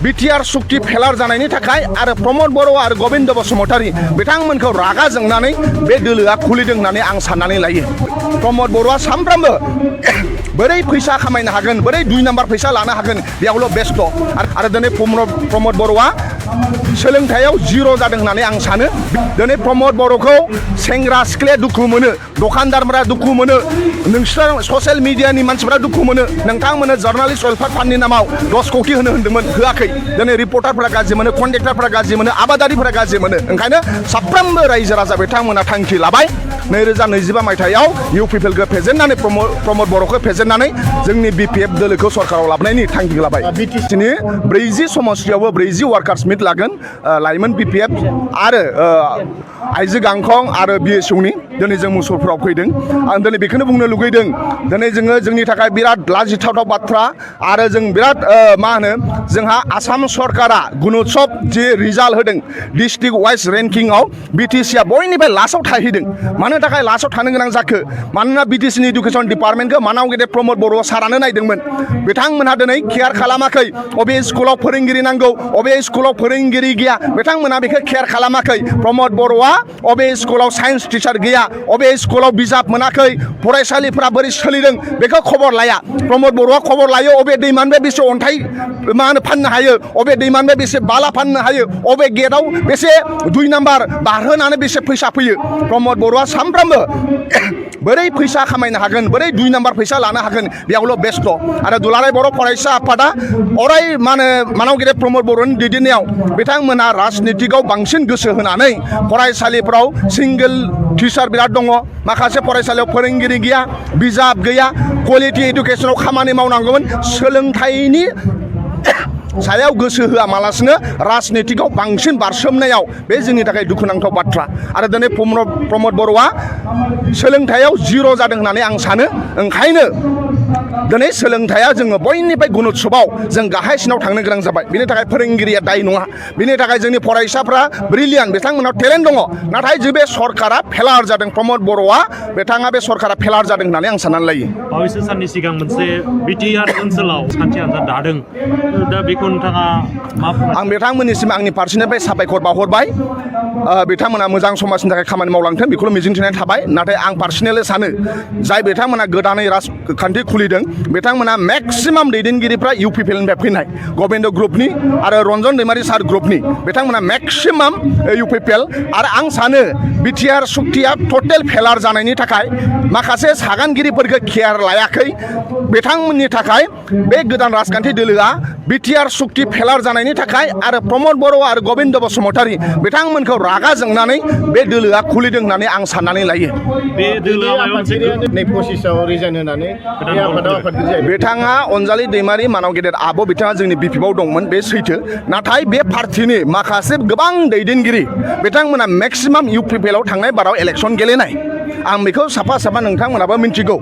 BTR सुक्ति फेलार जानायनि थाखाय आरो प्रमद बर' आरो गबिन्द बसुमतारी बिथांमोनखौ रागा जोंनानै बे दोलोआ खुलिदों होननानै आं साननानै लायो। प्रमद बर'आ सानफ्रामबो बोरै फैसा खामायनो हागोन, बोरै 2 नाम्बार फैसा लानो हागोन बेयावल' बेस्थ' आरो दिनै प्रमद बर'आ सोलोंथायाव जिर' जादों होननानै आं सानो। दिनै प्रमद बर'खौ सेंग्रा सिख्लाया दुखु मोनो, दखानदारफोरा दुखु मोनो, नोंसोर ससियेल मिडियानि मानसिफोरा दुखु मोनो। नोंथांमोननो जार्नालिस्ट वेलफेयार फान्डनि नामाव 10 कोटि होनदोंमोन, होआखै। दिनै रिपर्टारफोरा गाज्रि मोनो, कन्ट्रेक्टरफोरा गाज्रि मोनो, आबादारिफोरा गाज्रि मोनो। ओंखायनो साफ्रोमबो रायजो राजा बिथांमोना थांखि लाबाय 2025 मायथाइयाव इउपिपिएलखौ फेजेननानै प्रमद बर'खौ फेजेननानै जोंनि बिपिएफ दोलोखौ सरकाराव लाबोनायनि थांखि लाबाय। बिटिसिनि 40 समस्तियावबो 40 वार्कार्स मिट लागोन, लाइमोन बिपिएफ आरो आइजो गांखं आरो बिएसइउनि दिनै जों मुसुलफोराव फैदों। आं दिनै बेखौनो बुंनो लुगैदों, दिनै जोङो जोंनि थाखाय बिराद लाजिथावथाव बाथ्रा आरो जों बिराद जोंहा आसाम सरकारा गुणोत्सव जे रिजाल्ट होदों डिस्ट्रिक्ट वाइज रेंकिंआव बिटिसिआ बयनिफ्राय लास्टआव थाहैदों। मानो थाखाय लास्टआव थानो गोनां जाखो? मानोना बिटिसिनि इडुकेसन डिपार्टमेन्टखौ मानाव गेदेर प्रमद बर' सारानो नायदोंमोन। बिथांमोनहा दिनै केयार खालामाखै, अबे स्कुलाव फोरोंगिरि नांगौ, अबे स्कुलाव फोरोंगिरि गैया, बिथांमोनहा बेखौ केयार खालामाखै। प्रमद बर'आ अबे स्कुलाव साइन्स टिचार गैया, अबे स्कुलाव बिजाब मोनाखै, फरायसालिफोरा बोरै सोलिदों बेखौ खबर लाया। प्रमद बर'आ खबर लायो अबे दैमानिफ्राय बेसे अन्थाइ फाननो हायो, अबे दैमानिफ्राय बेसे बाला फाननो हायो, अबे गेटआव बेसे 2 नाम्बार बारहोनानै बेसे फैसा फैयो। प्रमद बर'आ सानफ्रामबो बोरै फैसा खामायनो हागोन, बोरै 2 नाम्बार फैसा लानो हागोन बेयावल' बेस्थ' आरो दुलाराय बर' फरायसा आफादा अराय मानाव गेदेर प्रमद बर'नि दैदेननायाव बिथांमोना राजनितिकआव बांसिन गोसो होनानै फरायसालिफ्राव सिंगोल टिचार बिराद दङ, माखासे फरायसालियाव फोरोंगिरि गैया, बिजाब गैया, क्वालिटि इडुकेसनाव खामानि मावनांगौमोन। सोलोंथाइनि सायाव गोसो होआमालासिनो राजनितिकआव बांसिन बारसोमनायाव बे जोंनि थाखाय दुखुनांथाव बाथ्रा। आरो दिनै प्रमद बर'आ सोलोंथायाव जिर' जादों होननानै आं सानो। ओंखायनो दिनै सोलोंथाया जोङो बयनिफ्राय गुणोत्सवआव जों गाहायसिनाव थांनो गोनां जाबाय। बिनि थाखाय फोरोंगिरिया दाय नङा, बिनि थाखाय जोंनि फरायसाफ्रा ब्रिलियान्ट, बिथांमोनाव टेलेन्ट दङ। नाथाय जे बे सरकारा फेलार जादों, प्रमद बर'आ बे सरकारा फेलार जादों होननानै आं साननानै लायो। बावैसो साननि सिगां मोनसे बिटिआर ओनसोलाव सानथि आनजाद दादों, दा बेखौ नोंथाङा मा बुङो? आं बिथांमोननिसिम आंनि फारसेनिफ्राय साबायखर बावहरबाय। बिथांमोना मोजां समाजनि थाखाय खामानि मावलांथों बेखौल' मिजिंथिनाय थाबाय। नाथाय आं पार्सनेलि सानो जाय बिथांमोना गोदानै राजखान्थि खुलिदों बिथांमोना मेक्सिमाम दैदेनगिरिफ्रा इउपिपिएलनिफ्राय फैनाय, गबिन्द ग्रुपनि आरो रन्जन दैमारि सार ग्रुपनि, बिथांमोना मेक्सिमाम इउपिपिएल। आरो आं सानो बिटिआर सुक्तिया टटेल फेलार जानायनि थाखाय माखासे सागानगिरिफोरखौ केयार लायाखै। बिथांमोननि थाखाय बे गोदान राजखान्थि दोलोआ बिटिआर सुक्ति फेलार जानायनि थाखाय आरो प्रमद बर' आरो गबिन्द बसुमतारी बिथांमोनखौ रागा जोंनानै बे दोलोआ खुलिदों होननानै आं साननानै लायो। बे दोलोआ रिजाइन होनानै बिथाङा अनजालि दैमारि मानाव गेदेर आब' बिथाङा जोंनि बिपिएफआव दंमोन, बे सैथो। नाथाय बे पार्टिनि माखासे गोबां दैदेनगिरि बिथांमोना मेक्सिमाम इउपिपिएलआव थांनाय बाराव इलेक्सन गेलेनाय। आं बेखौ साफा नोंथांमोनाबो मिन्थिगौ।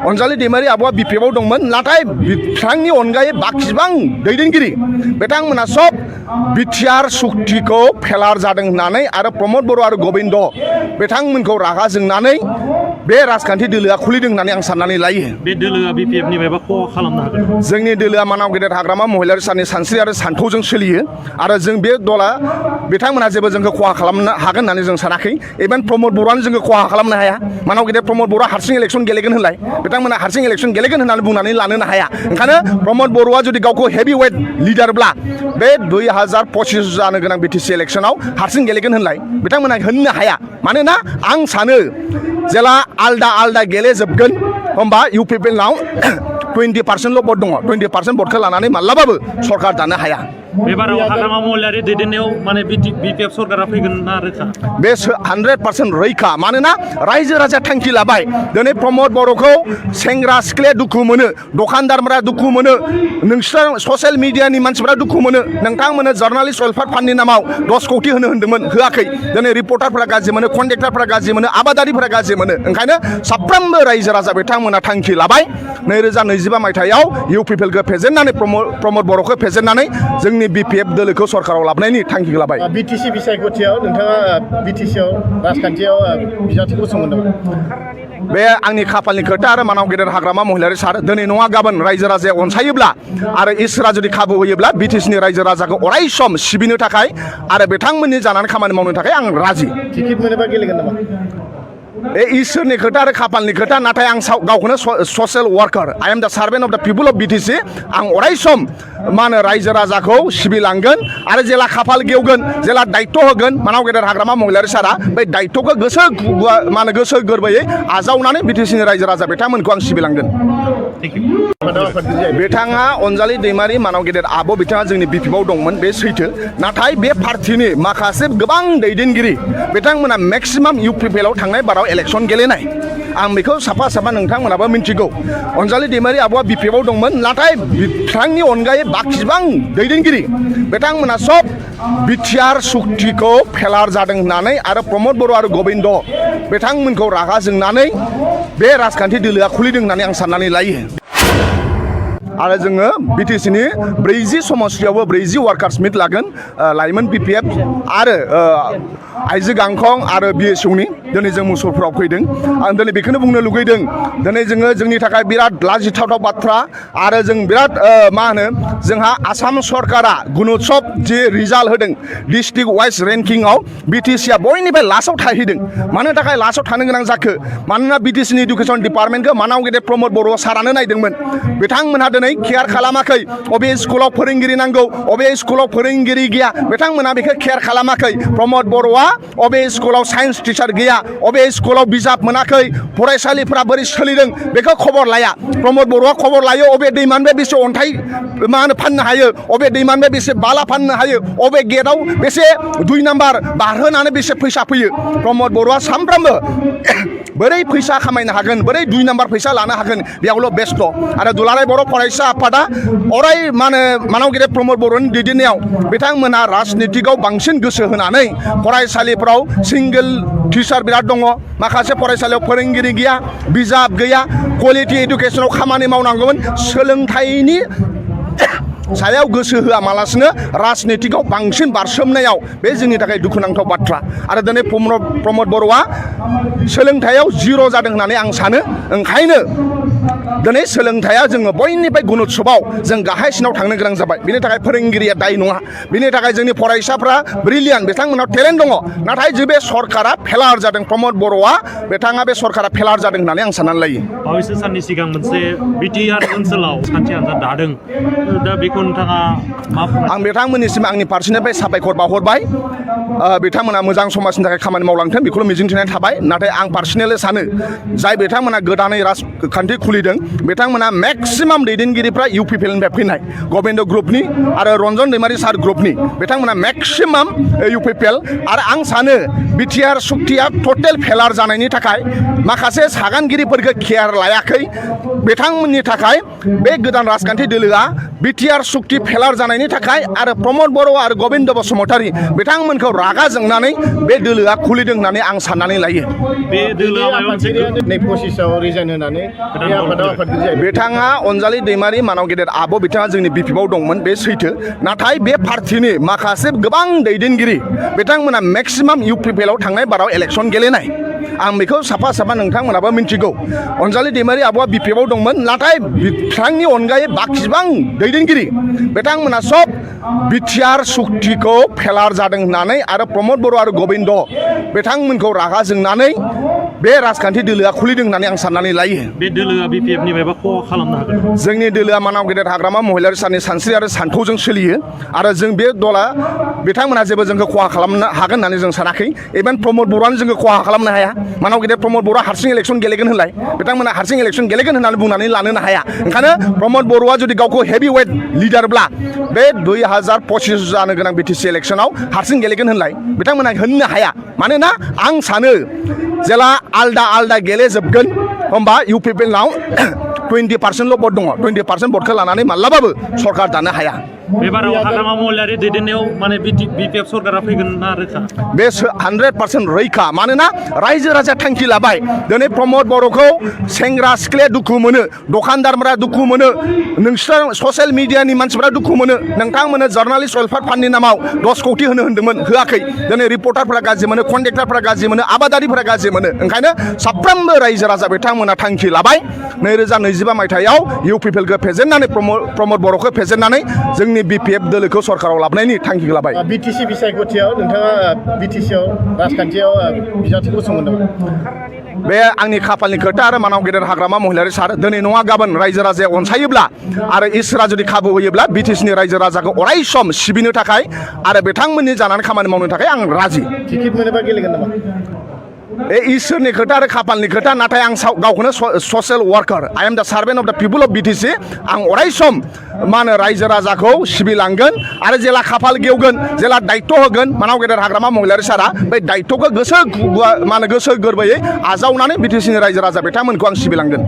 अनजालि दैमारि आब'आ बिपिएफआव दंमोन, नाथाय बिथांनि अनगायै बाखिबां दैदेनगिरि बिथांमोना सब बिटिआर सुक्तिखौ फेलार जादों होननानै आरो प्रमद बर' आरो गबिन्द बिथांमोनखौ रागा जोंनानै बे राजखान्थि दोलोआ खुलिदों होननानै आं साननानै लायो। बे दोलोआ बिपिएफनि माबा खहा खालामनो हागोन? जोंनि दोलोआ मानाव गेदेर हाग्रामा महिलारि साननि सानस्रि आरो सान्थौजों सोलियो आरो जों बे दला बिथांमोना जेबो जोंखौ खहा खालामनो हागोन होननानै जों सानाखै। इभेन प्रमद बर'आनो जोंखौ खहा खालामनो हाया। मानाव गेदेर प्रमद बर'आ हारसिं इलेक्सन गेलेगोन होनलाय, बिथांमोना हारसिं इलेक्सन गेलेगोन होननानै बुंनानै लानोनो हाया। ओंखायनो प्रमद बर'आ जुदि गावखौ हेभि वेट लिडारब्ला बे 2025 जानो गोनां बिटिसि इलेक्सनाव हारसिं गेलेगोन होनलाय बिथांमोना होननो हाया। मानोना आं सानो जेला आलदा गेलेजोबगोन होमबा इउपिपिएलनाव 20% भट दङ। 20% भटखौ लानानै माब्लाबाबो सरकार दानो हाया। बेबाराव हाग्रामा महिलारि दैदेननायाव माने बिपिएफ सरकारा फैगोन ना रोखा? बे 100% रैखा। मानोना रायजो राजा थांखि लाबाय। दिनै प्रमद बर'खौ सेंग्रा सिख्लाया दुखु मोनो, दखानदारफोरा दुखु मोनो, नोंसोर ससियेल मिडियानि मानसिफोरा दुखु मोनो। नोंथांमोननो जार्नालिस्ट वेलफेयार फान्डनि नामाव 10 कोटि होनदोंमोन, होआखै। दिनै रिपर्टारफोरा गाज्रि मोनो, कन्ट्रेक्टरफोरा गाज्रि मोनो, आबादारिफोरा गाज्रि मोनो। ओंखायनो साफ्रोमबो रायजो राजा बिथांमोना थांखि लाबाय 2025 मायथाइयाव इउपिपिएलखौ फेजेननानै प्रमद बर'खौ फेजेननानै जोंनि बिपिएफ दोलोखौ सरकाराव लाबोनायनि थांखि लाबाय। बिटिसि बिसायख'थियाव नोंथाङा बिटिसिआव राजखान्थियाव बिजाथिखौ सोंमोन नामा? बे आंनि खाफालनि खोथा आरो मानाव गेदेर हाग्रामा महिलारि सार दिनै नङा गाबोन रायजो राजाया अनसायोब्ला आरो इसोरा जुदि खाबु होयोब्ला बिटिसिनि रायजो राजाखौ अराय सम सिबिनो थाखाय आरो बिथांमोननि जानानै खामानि मावनो थाखाय आं राजि टिकेट मोनोबा गेलेगोन नामा ए इसोरनि खोथा आरो खाफालनि खोथा नाथाय आं गावखौनो social वार्कार I am the सार्भेन्ट of the people of BTC आं अराय सम मा होनो रायजो राजाखौ सिबिलांगोन आरो जेला खाफाल गेवगोन जेला दायित्व होगोन मानाव गेदेर हाग्रामा महिलारि सारा बे दायित्वखौ मा होनो गोसो गोरबोयै आजावनानै बिटिसिनि रायजो राजा बिथांमोनखौ आं सिबिलांगोन बिथाङा अनजालि दैमारि मानाव गेदेर आब' बिथाङा जोंनि बिपिएफआव दंमोन बे सैथो नाथाय बे पार्टिनि माखासे गोबां दैदेनगिरि बिथांमोना मेक्सिमाम इउपिपिएलआव थांनाय बाराव इलेक्सन गेलेनाय आं बेखौ साफा साफा नोंथांमोनाबो मिन्थिगौ अनजालि दैमारि आब'आ बिपिएफआव दंमोन नाथाय बिथांनि अनगायै बाखिबां दैदेनगिरि बिथांमोना सब बिटिआर सुक्तिखौ फेलार जादों होननानै आरो प्रमद बर' आरो गबिन्द बिथांमोनखौ रागा जोंनानै बे राजखान्थि दोलोआ खुलिदों होननानै आं साननानै लायो आरो जोङो बिटिसिनि 40 समस्तियावबो 40 वार्कार्स मिट लागोन लाइमोन बिपिएफ आरो आइजो गांखं आरो बिएसइउनि दिनै जों मुसलपुराव फैदों आं दिनै बेखौनो बुंनो लुगैदों दिनै जोङो जोंनि थाखाय बिराद लाजिथावथाव बाथ्रा आरो जों बिराद मा होनो जोंहा आसाम सरकारा गुणोत्सव जे रिजाल्ट होदों डिस्ट्रिक्ट वाइज रेंकिंआव बिटिसिआ बयनिफ्राय लास्टआव थाहैदों मानो थाखाय लास्टआव थानो गोनां जाखो मानोना बिटिसिनि इडुकेसन डिपार्टमेन्टखौ मानाव गेदेर प्रमद बर' सारानो नायदोंमोन बिथांमोनहा दिनै केयार खालामाखै अबे स्कुलाव फोरोंगिरि नांगौ अबे स्कुलाव फोरोंगिरि गैया बिथांमोनहा बेखौ केयार खालामाखै प्रमद बर'आ अबे स्कुलाव साइन्स टिचार गैया अबे स्कुलाव बिजाब मोनाखै फरायसालिफ्रा बोरै सोलिदों बेखौ खबर लाया प्रमद बर'आ खबर लायो अबे दैमानिफ्राय बेसे अन्थाइ मा होनो फाननो हायो अबे दैमानिफ्राय बेसे बाला फाननो हायो अबे गेटआव बेसे 2 नाम्बार बारहोनानै बेसे फैसा फैयो प्रमद बर'आ सानफ्रामबो बोरै फैसा खामायनो हागोन बोरै 2 नाम्बार फैसा लानो हागोन बेयावल' बेस्थ आरो दुलाराय बर' फरायसा आफादा अराय मा होनो मानाव गेदेर प्रमद बर'नि दैदेननायाव बिथांमोनहा राजनितिकआव बांसिन गोसो होनानै फरायसालिफ्राव सिंगेल टिचार बिराद दङ माखासे फरायसालियाव फोरोंगिरि गैया बिजाब गैया क्वालिटि इडुकेसनाव खामानि मावनांगौमोन सोलोंथाइनि सायाव गोसो होआमालासिनो राजनितिकआव बांसिन बारसोमनायाव बे जोंनि थाखाय दुखुनांथाव बाथ्रा आरो दिनै प्रमद बर'आ सोलोंथाइयाव 0 जादों होननानै आं सानो ओंखायनो दिनै सोलोंथाइया जोङो बयनिफ्राय गुणोत्सवआव जों गाहायसिनाव थांनो गोनां जाबाय बिनि थाखाय फोरोंगिरिया दाय नङा बिनि थाखाय जोंनि फरायसाफ्रा ब्रिलियान्ट बिथांमोनाव टेलेन्ट दङ नाथाय जे बे सरकारा फेलार जादों प्रमद बर'आ बिथाङा बे सरकारा फेलार जादों होननानै आं साननानै लायो बावैसो साननि सिगां मोनसे बिटिआर ओनसोलाव सान्थि आनजाद दादों दा बेखौ नोंथाङा मा आं बिथांमोननिसिम आंनि फारसेनिफ्राय साबायखर बावहरबाय बिथांमोना मोजां समाजनि थाखाय खामानि मावलांथों बेखौल' मिजिंथिनाय थाबाय नाथाय आं पार्सनेलि सानो जाय बिथांमोना गोदानै राजखान्थि खुलिदों बिथांमोना मेक्सिमाम दैदेनगिरिफ्रा इउपिपिएलनिफ्राय फैनाय गबिन्द ग्रुपनि आरो रन्जन दैमारि सार ग्रुपनि बिथांमोना मेक्सिमाम इउपिपिएल आरो आं सानो बिटिआर सुक्तिया टटेल फेलार जानायनि थाखाय माखासे सागानगिरिफोरखौ केयार लायाखै बिथांमोननि थाखाय बे गोदान राजखान्थि दोलोआ बिटिआर सुक्ति फेलार जानायनि थाखाय आरो प्रमद बर' आरो गबिन्द बसुमतारी बिथांमोनखौ रागा जोंनानै बे दोलोआ खुलिदों होननानै आं साननानै लायो बे दोलोआ माबा मोनसे नै 25आव रिजाइन होनानै बिथाङा अनजालि दैमारि मानाव गेदेर आब' बिथाङा जोंनि बिपिएफआव दंमोन बे सैथो नाथाय बे पार्टिनि माखासे गोबां दैदेनगिरि बिथांमोना मेक्सिमाम इउपिपिएलआव थांनाय बाराव इलेक्सन गेलेनाय आं बेखौ साफा साफा नोंथांमोनाबो मिन्थिगौ अनजालि दैमारि आब'आ बिपिएफआव दंमोन नाथाय बिथांनि अनगायै बाखिबां दैदेनगिरि बिथांमोना सब बिटिआर सुक्तिखौ फेलार जादों होननानै आरो प्रमद बर' आरो गबिन्द बिथांमोनखौ रागा जोंनानै बे राजखान्थि दोलोआ खुलिदों होननानै आं साननानै लायो बे दोलोआ बिपिएफनि माबा खहा खालामनो हागोन जोंनि दोलोआ मानाव गेदेर हाग्रामा महिलारि साननि सानस्रि आरो सान्थौजों सोलियो आरो जों बे दला बिथांमोना जेबो जोंखौ खहा खालामनो हागोन होननानै जों सानाखै इभेन प्रमद बर'आनो जोंखौ खहा खालामनो हाया मानाव गेदेर प्रमद बर'आ हारसिं इलेक्सन गेलेगोन होनलाय बिथांमोना हारसिं इलेक्सन गेलेगोन होननानै बुंनानै लानोनो हाया ओंखायनो प्रमद बर'आ जुदि गावखौ हेभि वेट लिडारब्ला बे 2025 जानो गोनां बिटिसि इलेक्सनाव हारसिं गेलेगोन होनलाय बिथांमोना होननो हाया मानोना आं सानो जेला आलदा आलदा गेलेजोबगोन होमबा इउपिपिएलनाव 20% भट दङ 20% भटखौ लानानै माब्लाबाबो सरकार दानो हाया बेबाराव हाग्रामा महिलारि दैदेननायाव माने बिपिएफ सरकारा फैगोन ना रोखा बे 100% रैखा मानोना रायजो राजा थांखि लाबाय दिनै प्रमद बर'खौ सेंग्रा सिख्लाया दुखु मोनो दखानदारफोरा दुखु मोनो नोंसोर ससियेल मिडियानि मानसिफोरा दुखु मोनो नोंथांमोननो जार्नालिस्ट वेलफेयार फान्डनि नामाव 10 कोटी होनो होन्दोंमोन होआखै दिनै रिपर्टारफोरा गाज्रि मोनो कन्ट्रेक्टरफोरा गाज्रि मोनो आबादारिफोरा गाज्रि मोनो ओंखायनो साफ्रोमबो रायजो राजा बिथांमोना थांखि लाबाय 2025 मायथाइयाव इउपिपिएलखौ फेजेननानै प्रमद बर'खौ फेजेननानै जोंनि बिपिएफ दोलोखौ सरकाराव लाबोनायनि थांखि लाबाय बिटिसि बिसायख'थियाव नोंथाङा बिटिसियाव राजखान्थियाव बिजाथिखौ सोंगोन नामा बे आंनि खाफालनि खोथा आरो मानाव गेदेर हाग्रामा महिलारि सार दिनै नङा गाबोन रायजो राजाया अनसायोब्ला आरो इसोरा जुदि खाबु होयोब्ला बिटिसिनि रायजो राजाखौ अराय सम सिबिनो थाखाय आरो बिथांमोननि जानानै खामानि मावनो थाखाय आं राजि टिकेट मोनोबा गेलेगोन नामा ए इसोरनि खोथा आरो खाफालनि खोथा नाथाय आं गावखौनो social वार्कार I am the servant of the people of BTC आं अराय सम मा होनो रायजो राजाखौ सिबिलांगोन आरो जेला खाफाल गेवगोन जेला दायित्व होगोन मानाव गेदेर हाग्रामा महिलारि सारा बे दायित्वखौ गोसो मा होनो गोसो गोरबोयै आजावनानै बिटिसिनि रायजो राजा बिथांमोनखौ आं सिबिलांगोन